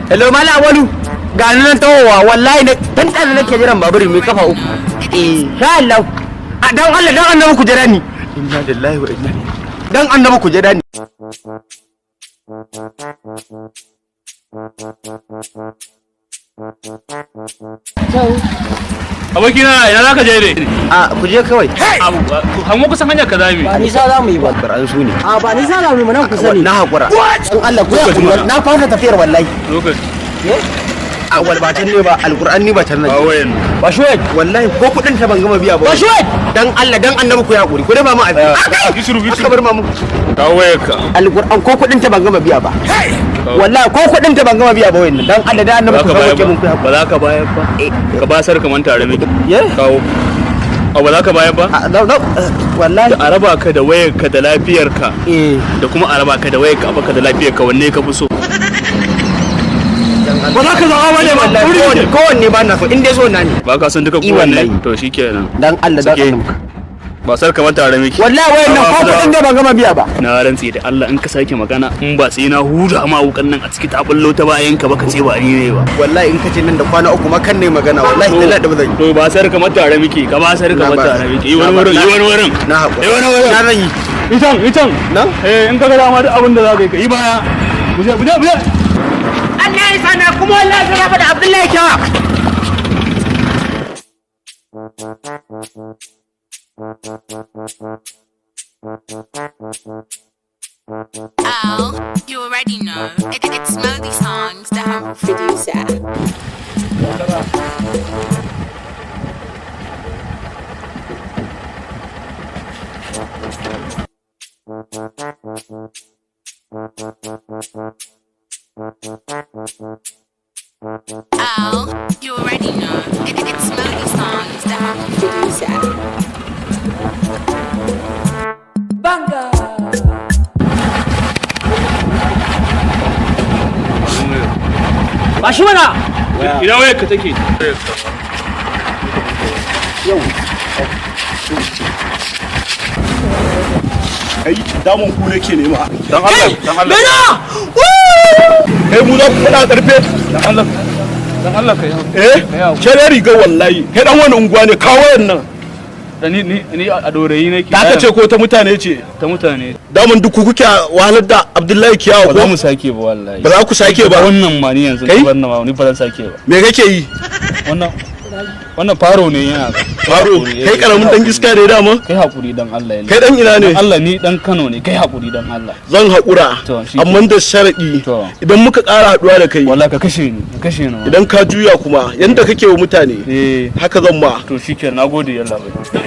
Hello, Mala Awalu. Ga ni nan tawowa wallahi, na tantana nake jiran babur mai kafa uku. Eh, sha Allah. A dan Allah, dan Annabi, ku jira ni. Inna lillahi wa inna ilaihi. Dan Annabi, ku jira ni. Abokina, ina za ka je ne? A ku je kawai. Abu hango kusan hanyar ka zami. Ba nisa za mu yi ba. An su ne. A ba nisa za mu yi ba, nan kusa ne. Na hakura. Dan Allah ku hakuri, na fara tafiyar wallahi. Lokaci. A wal ba can ne ba, Alquran ni ba can nan. Ba wayan. Ba shi, wallahi ko kudin ta ban gama biya ba. Ba shi. Dan Allah, dan Annabi, ku hakuri. Ku dafa mu abi. Gisuru Aka gisuru. bar mamu. Kawo wayarka. Alquran ko kudin ta ban gama biya ba. Wallahi ko kudin ta ban gama biya ba wayannan. Dan Allah, dan Annabi, Ba ku ka bayar sauke mun, ku ba. hakuri. Ba za ka bayar ba. Ka basar kaman tare miki. Ye? Kawo. A ba za ka bayar ba? A no, no, wallahi. Da a raba ka da wayarka da lafiyarka da kuma a raba ka da wayarka a baka da lafiyarka, wanne ka fi so? Ba za ka zaɓa ba ne ba. Kowanne ba na so, in dai so na ne. Ba ka son duka I kowanne? wallahi. To shikenan. Dan Allah, dan Sake. Annabi. Basar kaman tare miki. Wallahi wayannan ko kudin da ban gama biya ba. Na rantse da Allah, in ka sake magana, in ba sai na huda ma wukan nan a ciki ta bullo ta bayan ka ba, ka ce ba ni ne ba. Wallahi in ka ce nan da kwana 3 ma kan ne magana, wallahi dala da ba zan yi. To ba sar kamar tare miki, ka ba sar kamar Na ba- tare miki. Yi wani na ba- wurin, yi wani wurin. Na haƙura. Yi wani wurin. Na zan yi. Itan itan. Nan? Eh, in ka ga dama duk abin da za ka yi, ka yi baya. Buje buje buje. Allah ya sana kuma wallahi sai na faɗa Abdullahi Kyawa. Oh, you already know. It's Melody Songs, the humble producer. Oh, you already know. It's Melody Songs, the humble producer. Ba shi mana. Ina wayar ka take? Kai, damun ku nake nema. Dan Allah, dan Allah. Bena! Kai, mu za ku faɗa karfe? Dan Allah. Dan Allah, kai. Eh, cere riga wallahi. Kai dan wani unguwa ne? Kawo wayan nan. Da ni a dorayi nake. Ta ka ce ko ta mutane ce? Ta mutane. Damun duk ku kuke wahalar da Abdullahi Kiyawa Ba za ko? mu sake ba wallahi. Ba za ku sake ba? Wannan ma ni yanzu Kai? wannan ma ni ba zan sake ba. Me kake yi? Wannan faro ne yana. Faro, kai karamin dan iska ne dama? Kai hakuri dan Allah ya. Kai dan ina ne? Allah, ni dan Kano ne, kai hakuri dan Allah. Zan haƙura, To, shi amma da sharaɗi. To. Idan muka ƙara haɗuwa da kai, Wallahi ka kashe ni, ka kashe ni. idan ka juya kuma yanda kake wa mutane, haka zan ma. To shikenan, nagode, yalla bai.